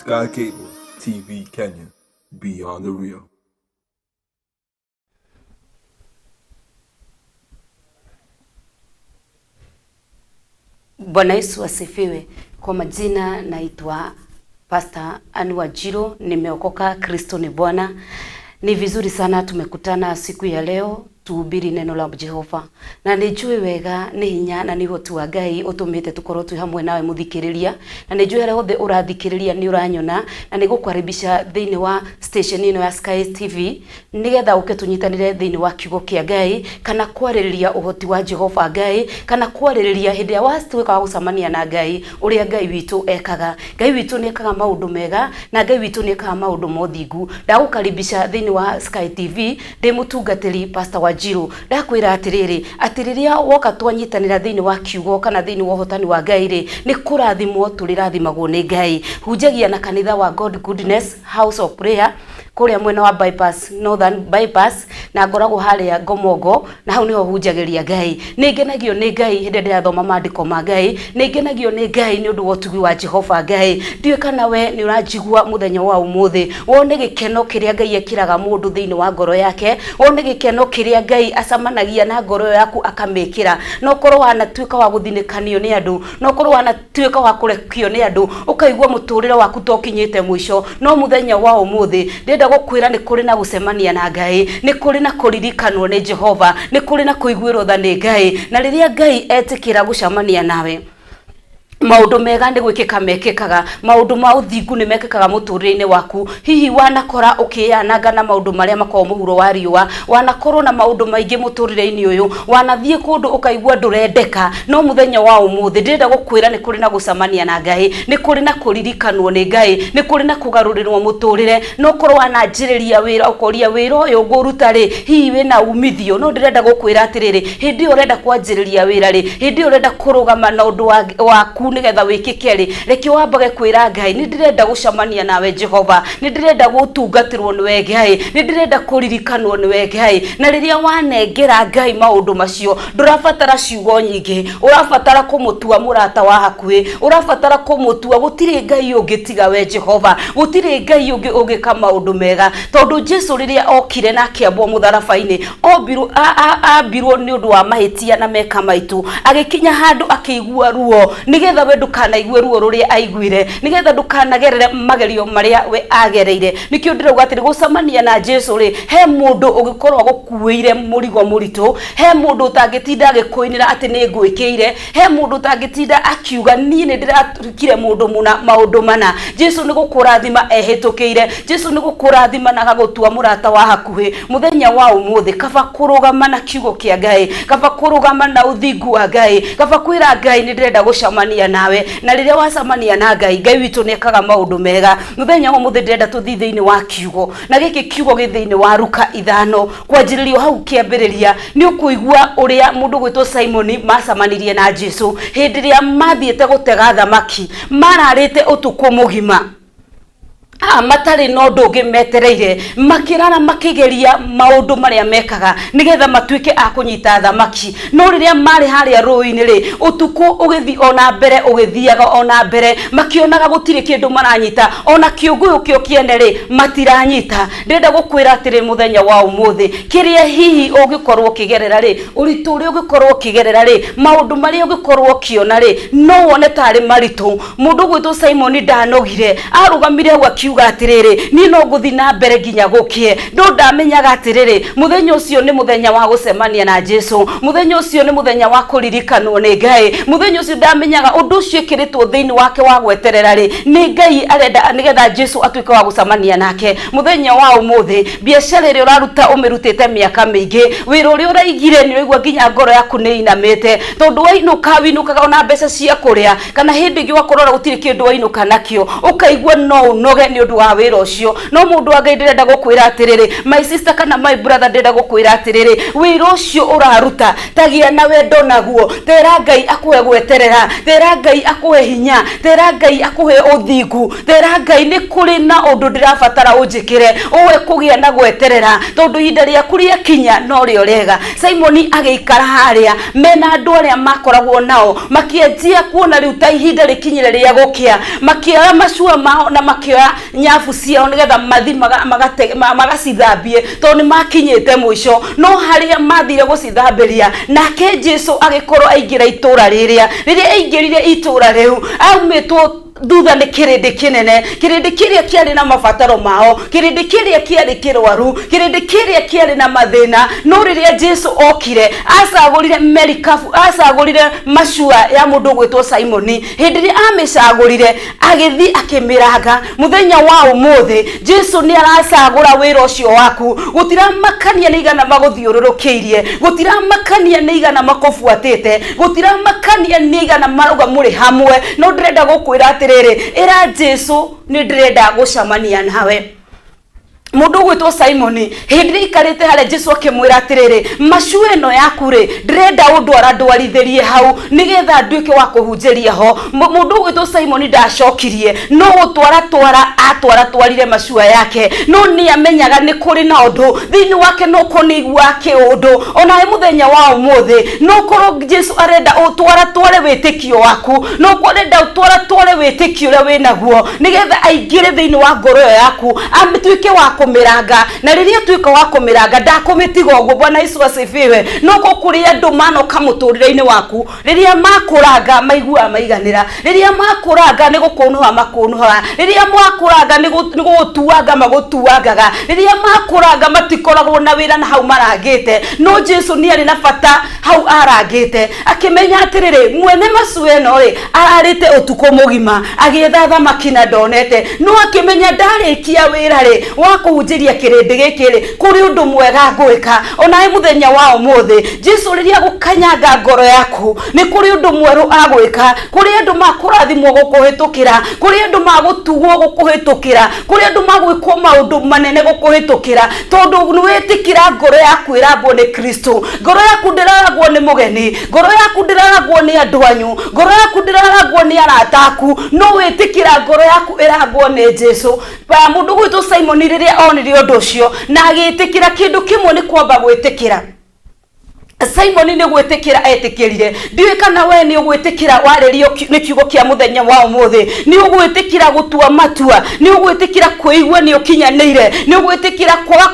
Sky Cable TV Kenya, beyond the real. Bwana Yesu asifiwe. Kwa majina naitwa Pastor Anne Wanjiru, nimeokoka, Kristo ni Bwana. Ni vizuri sana tumekutana siku ya leo tuhubiri neno la Jehova na nĩ njũĩ wega nĩ hinya na nĩ ũhoti wa Ngai ũtũmĩte tũkorwo twĩ hamwe nawe mũthikĩrĩria, na nĩ njũĩ harĩa hothe ũrathikĩrĩria nĩ ũranyona na nĩ gũkwaribisha thĩinĩ wa station ĩno ya Sky TV nĩgetha ũke tũnyitanĩre thĩinĩ wa kiugo kĩa Ngai kana kwarĩrĩria ũhoti wa Jehova Ngai kana kwarĩrĩria hĩndĩ ĩrĩa watuĩka wa gũcemania na Ngai ũrĩa Ngai witũ ekaga. Ngai witũ nĩ ekaga maũndũ mega na Ngai witũ nĩ ekaga maũndũ ma ũthingu. Ndagũkaribisha thĩinĩ wa Sky TV ndĩ mũtungatĩri Pastor Wanjiru. Ndakwĩra atĩrĩrĩ, atĩ rĩrĩa woka twanyitanĩra thĩinĩ wa kiugo kana thĩinĩ wa ũhotani wa Ngai rĩ, nĩ kũrathimwo tũrĩrathimagwo nĩ Ngai. Hunjagia na kanitha wa God Goodness House of Prayer kũrĩa mwena wa bypass, Northern Bypass, na ngoragwo harĩa Ngomongo, na hau nĩho hunjagĩria Ngai. Nĩ ngenagio nĩ Ngai hĩndĩ ĩrĩa ndĩrathoma maandĩko ma Ngai, nĩ ngenagio nĩ Ngai nĩ ũndũ wa ũtugi wa Jehova Ngai. Ndiũĩ kana we nĩ ũranjigua mũthenya wa ũmũthĩ, wone gĩkeno kĩrĩa Ngai ekĩraga mũndũ thĩinĩ wa ngoro yake, wone gĩkeno kĩrĩa Ngai acamanagia na ngoro ĩyo yaku akamĩkĩra. No ũkorwo wanatuĩka wa gũthinĩkanio nĩ andũ, no ũkorwo wanatuĩka wa kũrekio nĩ andũ, ũkaigua mũtũrĩre waku ta ũkinyĩte mũico, no mũthenya wa ũmũthĩ ndĩrenda gũkwĩra nĩ kũrĩ na gũcemania na Ngai, nĩ kũrĩ na kũririkanwo nĩ Jehova, nĩ kũrĩ na kũiguĩrwo tha nĩ Ngai, na rĩrĩa Ngai etĩkĩra gũcemania nawe, maũndũ mega nĩ gwĩkĩka mekĩkaga, maũndũ ma ũthingu nĩ mekĩkaga mũtũrĩre-inĩ waku. Hihi wanakora ũkĩyananga na maũndũ marĩa makoragwo mũhuro wa riũa, wanakorwo na maũndũ maingĩ mũtũrĩre-inĩ ũyũ, wanathiĩ kũndũ ũkaigua ndũrendeka, no mũthenya wa ũmũthĩ ndĩrenda gũkwĩra nĩ kũrĩ na gũcemania na Ngai, nĩ kũrĩ na kũririkanwo nĩ Ngai, nĩ kũrĩ na kũgarũrĩrwo mũtũrĩre. No ũkorwo wananjĩrĩria wĩra ũkoria wĩra ũyũ ngũruta rĩ, hihi wĩna umithio? No ndĩrenda gũkwĩra atĩrĩrĩ, hĩndĩ ĩyo ũrenda kwanjĩrĩria wĩra rĩ, hĩndĩ ĩyo ũrenda kũrũgama na ũndũ waku nĩgetha wĩkĩke rĩ, reke wambage kwĩra Ngai, nĩ ndĩrenda gũcemania nawe Jehova, nĩ ndĩrenda gũtungatĩrwo nĩwe Ngai, nĩ ndĩrenda kũririkanwo nĩwe Ngai. Na rĩrĩa wanengera Ngai maũndũ macio, ndũrabatara ciugo nyingĩ, ũrabatara kũmũtua mũrata wa hakuhĩ, ũrabatara kũmũtua gũtirĩ Ngai ũngĩ tiga we Jehova, gũtirĩ Ngai ũngĩ ũngĩka maũndũ mega. Tondũ Jesu rĩrĩa okire na akĩambwo mũtharaba-inĩ, ambirwo nĩ ũndũ wa mahĩtia na meka maitũ, agĩkinya handũ akĩigua ruo, nĩgetha we ndũkanaigue ruo rũrĩa aiguire, nĩgetha ndũkanagerere magerio marĩa we agereire. Nĩkĩo ndĩrauga atĩrĩ, gũcemania na Jesu rĩ, he mũndũ ũngĩkorwo agũkuĩire mũrigo mũritũ, he mũndũ ũtangĩtinda agĩkũinĩra atĩ nĩ ngwĩkĩire, he mũndũ ũtangĩtinda akiuga niĩ nĩ ndĩratukire mũndũ mũna maũndũ mana. Jesu nĩ gũkũrathima ehĩtũkĩire, Jesu nĩ gũkũrathima na agagũtua mũrata wa hakuhĩ. Mũthenya wa ũmũthĩ, kaba kũrũgama na kiugo kĩa Ngai, kaba kũrũgama na ũthingu wa Ngai, kaba kwĩra Ngai nĩ ndĩrenda gũcemania nawe. Na rĩrĩa wacemania na Ngai, Ngai witũ nĩ ekaga maũndũ mega. Mũthenya wa ũmũthĩ ndĩrenda tũthiĩ thĩinĩ wa kiugo, na gĩkĩ kiugo gĩ thĩinĩ wa Luka 5, kwanjĩrĩria hau kĩambĩrĩria, nĩ ũkũigua ũrĩa mũndũ gwĩtwo Simoni macemanirie na Jesu hĩndĩ ĩrĩa mathiĩte gũtega thamaki. Mararĩte ũtukũ mũgima matarĩ na ũndũ ũngĩ metereire, makĩrara makĩgeria maũndũ marĩa mekaga nĩgetha matuĩke a kũnyita thamaki. No rĩrĩa marĩ harĩa rũĩ-inĩ rĩ, ũtukũ ũgĩthiĩ ona mbere, ũgĩthiaga ona mbere, makĩonaga gũtirĩ kĩndũ maranyita, ona kĩũngũyũ kĩo kĩene rĩ, matiranyita. Ndĩrenda gũkwĩra atĩrĩ mũthenya wa ũmũthĩ, kĩrĩa hihi ũngĩkorwo ũkĩgerera rĩ, ũritũ ũrĩa ũngĩkorwo ũkĩgerera rĩ, maũndũ marĩa ũngĩkorwo ũkĩona rĩ, no wone tarĩ maritũ. Mũndũ ũgwĩtwo Simoni ndanogire, arũgamire hau akiuga atĩrĩrĩ, niĩ no ngũthiĩ na mbere nginya gũkĩe. No ndamenyaga atĩrĩrĩ, mũthenya ũcio nĩ mũthenya wa gũcemania na Jesu, mũthenya ũcio nĩ mũthenya wa kũririkanwo nĩ Ngai, mũthenya ũcio ndamenyaga ũndũ ũcio ĩkĩrĩtwo thĩinĩ wake wa gweterera rĩ, nĩ Ngai arenda nĩgetha Jesu atuĩke wa gũcemania nake. Mũthenya wa ũmũthĩ, biacara ĩrĩa ũraruta ũmĩrutĩte mĩaka mĩingĩ, wĩra ũrĩa ũraigire nĩ ũraigua nginya ngoro yaku nĩ ĩinamĩte, tondũ wainũka winũkaga ona mbeca cia kũrĩa, kana hĩndĩ ĩngĩ ũgakorwo ona gũtirĩ kĩndũ wainũka nakĩo, ũkaigua no ũnoge nĩ Nĩ ũndũ wa wĩra ũcio. No mũndũ wa Ngai, ndĩrenda gũkwĩra atĩrĩrĩ, my sister kana my brother, ndĩrenda gũkwĩra atĩrĩrĩ, wĩra ũcio ũraruta, tagĩa na wendo naguo. Tera Ngai akũhe gweterera, tera Ngai akũhe hinya, tera Ngai akũhe ũthingu, tera Ngai nĩ kũrĩ na ũndũ ndĩrabatara ũnjĩkĩre ũwe kũgĩa na gweterera, tondũ ihinda rĩaku rĩakinya no rĩo rĩega. Simoni agĩikara harĩa mena andũ arĩa makoragwo nao, makĩanjia kuona rĩu ta ihinda rĩkinyire rĩa gũkĩa, makĩoya macua mao na makĩoya nyabu ciao nĩgetha mathi magacithambie, tondũ nĩ makinyĩte mũico. No harĩa mathire gũcithambĩria, nake Jesu agĩkorwo aingĩra itũra rĩrĩa. Rĩrĩa aingĩrire itũra rĩu, aumĩtwo thutha nĩ kĩrĩndĩ kĩnene, kĩrĩndĩ kĩrĩa kĩarĩ na mabataro mao, kĩrĩndĩ kĩrĩa kĩarĩ kĩrwaru, kĩrĩndĩ kĩrĩa kĩarĩ na mathĩna. No rĩrĩa Jesu okire, acagũrire merikabu, acagũrire macua ya mũndũ ũgwĩtwo Simoni. Hĩndĩ ĩrĩa amĩcagũrire, agĩthiĩ akĩmĩranga. Mũthenya wa ũmũthĩ Jesu nĩ aracagũra wĩra ũcio waku. Gũtiramakania nĩ igana magũthiũrũrũkĩirie, gũtiramakania nĩ igana makũbuatĩte, gũtiramakania nĩ igana marauga mũrĩ hamwe, no ndĩrenda gũkwĩra atĩrĩrĩ, ĩra Jesu, nĩ ndĩrenda gũcemania nawe. Mũndũ ũgwĩtwo Simoni, hĩndĩ ĩrĩa aikarĩte harĩa, Jesu akĩmwĩra atĩrĩrĩ, macua ĩno yaku rĩ, ndĩrenda ũndwara ndwarithĩrie hau nĩgetha nduĩke wa kũhunjĩria ho. Mũndũ ũgwĩtwo Simoni ndacokirie, no gũtwara twara atwara twarire macua yake, no nĩ amenyaga nĩ kũrĩ na ũndũ thĩinĩ wake, no korwo nĩ aiguaga kĩũndũ. Onawe mũthenya wa ũmũthĩ no korwo Jesu arenda ũtwara tware wĩtĩkio waku, no korwo arenda ũtwara tware wĩtĩkio ũrĩa wĩnaguo, nĩgetha aingĩre thĩinĩ wa ngoro ĩyo yaku, atuĩke wa kũmĩranga. Na rĩrĩa atuĩka wa kũmĩranga, ndakũmĩtiga ũguo. Bwana Yesu asifiwe. No ko kũrĩ andũ manoka mũtũrĩre-inĩ waku, rĩrĩa makũranga maiguaga maiganĩra, rĩrĩa makũranga nĩ gũkũnũha makũnũhaga, rĩrĩa makũranga nĩ gũgũtuanga magũtuangaga, rĩrĩa makũranga matikoragwo na wĩra na hau marangĩte. No Jesu nĩ arĩ na bata hau arangĩte, akĩmenya atĩrĩrĩ, mwene macua ĩno rĩ, ararĩte ũtukũ mũgima agĩetha thamaki na ndonete. No akĩmenya ndarĩkia wĩra rĩ wa kũhunjĩria kĩrĩndĩ gĩkĩ rĩ, kũrĩ ũndũ mwega ngwĩka. Onawe mũthenya wa ũmũthĩ, Jesu rĩrĩa agũkanyanga ngoro yaku, nĩ kũrĩ ũndũ mwerũ agwĩka. Kũrĩ andũ makũrathimwo gũkũhĩtũkĩra, kũrĩ andũ magũtugwo gũkũhĩtũkĩra, kũrĩ andũ magwĩkwo maũndũ manene gũkũhĩtũkĩra, tondũ nĩ wĩtĩkĩra ngoro yaku ĩrangwo nĩ Kristo. Ngoro yaku ndĩrarangwo nĩ mũgeni, ngoro yaku ndĩrarangwo nĩ andũ anyu, ngoro yaku ndĩrarangwo nĩ arata aku, no wĩtĩkĩra ngoro yaku ĩrangwo nĩ Jesu. Mũndũ gwĩtwo Simoni rĩrĩa onire ũndũ ũcio na agĩtĩkĩra, kĩndũ kĩmwe nĩ kwamba gwĩtĩkĩra. Simoni nĩ gwĩtĩkĩra etĩkĩrire. Ndiũĩ kana we nĩ ũgwĩtĩkĩra warĩrio nĩ kiugo kĩa mũthenya wa ũmũthĩ. Nĩ ũgwĩtĩkĩra gũtua matua, nĩ ũgwĩtĩkĩra kwĩigua nĩ ũkinyanĩire, nĩ ũgwĩtĩkĩra kwaga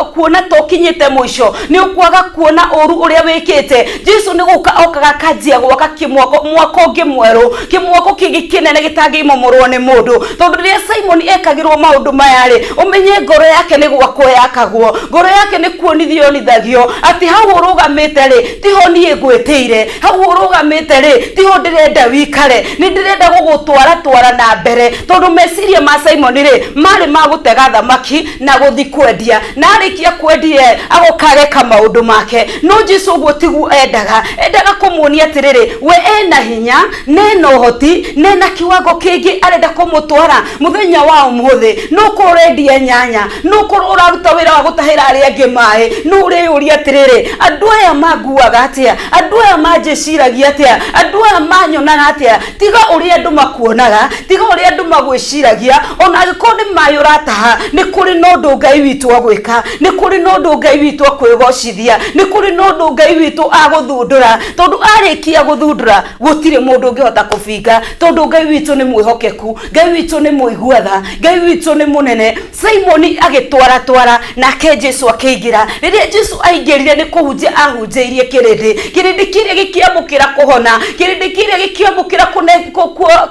kuona ta ũkinyĩte mũico, nĩ ũkwaga kuona ũru ũrĩa wĩkĩte. Jesu nĩ gũka okaga akanjia gwaka kĩmwako, mwako ũngĩ mwerũ, kĩmwako kĩngĩ kĩnene gĩtangĩmomorwo nĩ mũndũ. Tondũ rĩrĩa Simoni ekagĩrwo maũndũ maya rĩ, ũmenye ngoro yake nĩ gwakwo yakagwo, ngoro yake nĩ kuonithio yonithagio atĩ hau ũrũgamĩte rĩ, tiho niĩ ngwĩtĩire, hau ũrũgamĩte rĩ, tiho ndĩrenda wikare, nĩ ndĩrenda gũgũtwara twara na mbere. Tondũ meciria ma Simoni rĩ, marĩ ma gũtega thamaki na gũthi kwendia, na arĩkia kwendia agoka ageka maũndũ make. No Jesu ũguo tiguo endaga, endaga kũmuonia atĩrĩrĩ, we ena hinya na ena ũhoti na ena kiwango kĩngĩ arenda kũmũtwara. Mũthenya wa ũmũthĩ no ũkorwo ũrendia nyanya, no ũkorwo ũraruta wĩra wa gũtahĩra arĩa angĩ maĩ, no ũreyũria atĩrĩrĩ, andũ aya manguaga atĩa, andũ aya manjĩciragia atĩa, andũ aya manyonaga atĩa? Tiga ũrĩa andũ makuonaga, tiga ũrĩa andũ magwĩciragia. Ona angĩkorwo nĩ maĩ ũrataha, nĩ kũrĩ na ũndũ Ngai witũ agwĩka, nĩ kũrĩ na ũndũ Ngai witũ akwĩgocithia, nĩ kũrĩ na ũndũ Ngai witũ agũthundũra. Tondũ arĩkia gũthundũra, gũtirĩ mũndũ ũngĩhota kũbinga, tondũ Ngai witũ nĩ mwĩhokeku, Ngai witũ nĩ mũigua tha, Ngai witũ nĩ mũnene. Simoni agĩtwara twara, nake Jesu akĩingĩra. Rĩrĩa Jesu aingĩrire, nĩ kũhunjia ahunjĩirie kĩrĩndĩ, kĩrĩndĩ kĩrĩa gĩkĩamũkĩra kũhona, kĩrĩndĩ kĩrĩa gĩkĩamũkĩra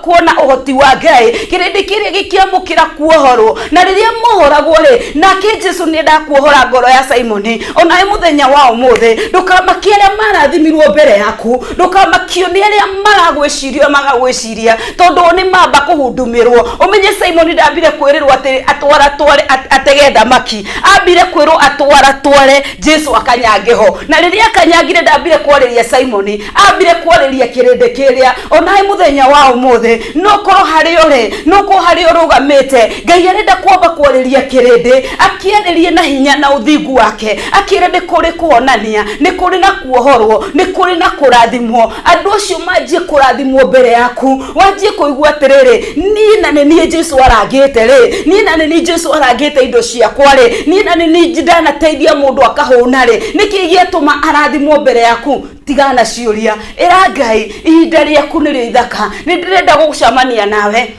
kuona ũhoti wa Ngai, kĩrĩndĩ kĩrĩa gĩkĩamũkĩra kuohorwo. Na rĩrĩa mohoragwo rĩ, nake Jesu nĩ endaga kuohora ngoro ya Simoni. Onawe mũthenya wa ũmũthĩ, ndũkamakie arĩa marathimirwo mbere yaku, ndũkamakio nĩ arĩa maragwĩciria magagwĩciria, tondũ o nĩ mamba kũhundumĩrwo. Ũmenye Simoni ndambire kwĩrĩrwo atĩ atwara tware atege thamaki, ambire kwĩrwo atwara tware Jesu akanyange ho. Na rĩrĩa Akanyangire ndambire kwarĩria Simoni, ambire kwarĩria kĩrĩndĩ kĩrĩa. Onawe mũthenya wa ũmũthĩ no korwo harĩ ũrĩ, no korwo harĩ ũrũgamĩte, Ngai arenda kwamba kwarĩria kĩrĩndĩ, akĩarĩrie na hinya na ũthingu wake, akĩre nĩ kũrĩ kuonania, nĩ kũrĩ na kuohorwo, nĩ kũrĩ na kũrathimwo. Andũ acio manjie kũrathimwo mbere yaku, wanjie kũigua atĩrĩrĩ, niĩ na nĩ niĩ Jesu arangĩte rĩ, niĩ na nĩ niĩ Jesu arangĩte indo ciakwa rĩ, niĩ na nĩ niĩ ndanateithia mũndũ akahũna rĩ, nĩkĩ gĩatũma arathimwo mbere yaku? Tigana na ciũria, ĩra Ngai ihinda rĩaku nĩrĩo ithaka, nĩ ndĩrenda gũcemania nawe,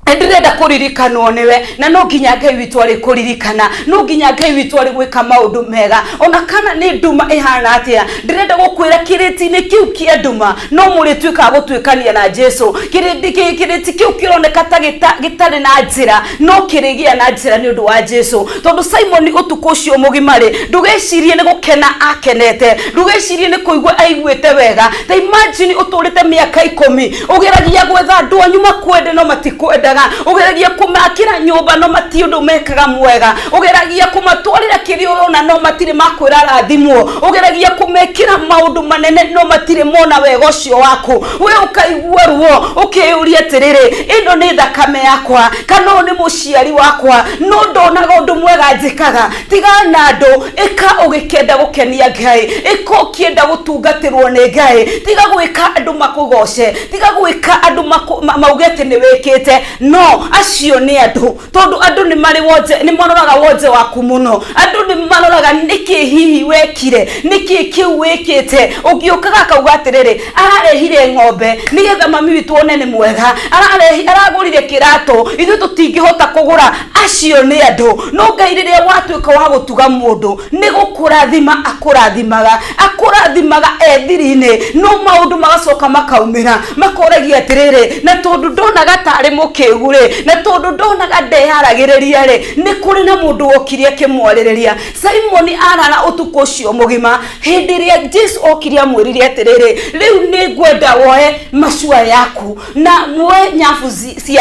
ndĩrenda kũririkanwo nĩwe. Na no nginya Ngai witũ arĩ kũririkana, no nginya Ngai witũ arĩ gwĩka maũndũ mega, ona kana nĩ nduma ĩhana atĩa. Ndĩrenda gũkwĩra kĩrĩti-inĩ kĩu kĩa nduma no mũrĩtuĩka gũtuĩkania na Jesu. Kĩrĩti kĩu kĩroneka ta gĩtarĩ na njĩra, no kĩrĩgĩa na njĩra nĩ ũndũ wa Jesu. Tondũ Simoni ũtukũ ũcio mũgima rĩ, ndũgecirie nĩ gũkena akenete, ndũgecirie nĩ kũigua aiguĩte wega. Ta imagine ũtũrĩte mĩaka 10 ũgeragia gwetha andũ anyu makwende no matikwendaga, ũgeragia kũmakĩra nyũmba no mati ũndũ mekaga mwega, ũgeragia kũmatwarĩra kĩrĩa ũrona no matirĩ makwĩra rathimwo, ũgeragia kũmekĩra maũndũ manene no matirĩ mona wega ũcio waku. We ũkaigua ruo ũkĩyũria atĩrĩrĩ, ĩno nĩ thakame yakwa kana ũyũ nĩ mũciari wakwa, no ndonaga ũndũ mwega njĩkaga. Tigana na andũ, ĩka ũgĩkenda gũkenia Ngai, ĩka ũkĩenda gũtungatĩrwo nĩ Ngai. Tiga gwĩka andũ makũgoce, tiga gwĩka andũ mauge atĩ nĩ wĩkĩte. No acio nĩ andũ, tondũ andũ nĩ marĩ wonje, nĩ maroraga wonje waku mũno, andũ nĩ maroraga nĩkĩ hihi wekire, nĩkĩ kĩu wĩkĩte. Ũngĩũkaga akauga atĩrĩrĩ, ararehire ng'ombe nĩgetha mami witũ one nĩ mwega, aragũrire kĩratũ ithuĩ tũtingĩhota kũgũra. Acio nĩ andũ. No Ngai rĩrĩa watuĩka wa gũtuga mũndũ, nĩ gũkũrathima akũrathimaga, akũrathimaga ethiri-inĩ, no maũndũ magacoka makaumĩra, makoragia atĩrĩrĩ, na tondũ ndonaga tarĩ mũkĩgu rĩ, na tondũ ndonaga ndeyaragĩrĩria rĩ, nĩ kũrĩ na mũndũ wokire akĩmwarĩrĩria. Simoni arara ũtukũ ũcio mũgima. Hĩndĩ ĩrĩa Jesu okire amwĩrire atĩrĩrĩ, rĩu nĩ ngwenda woe macua yaku na muoe nyabu cia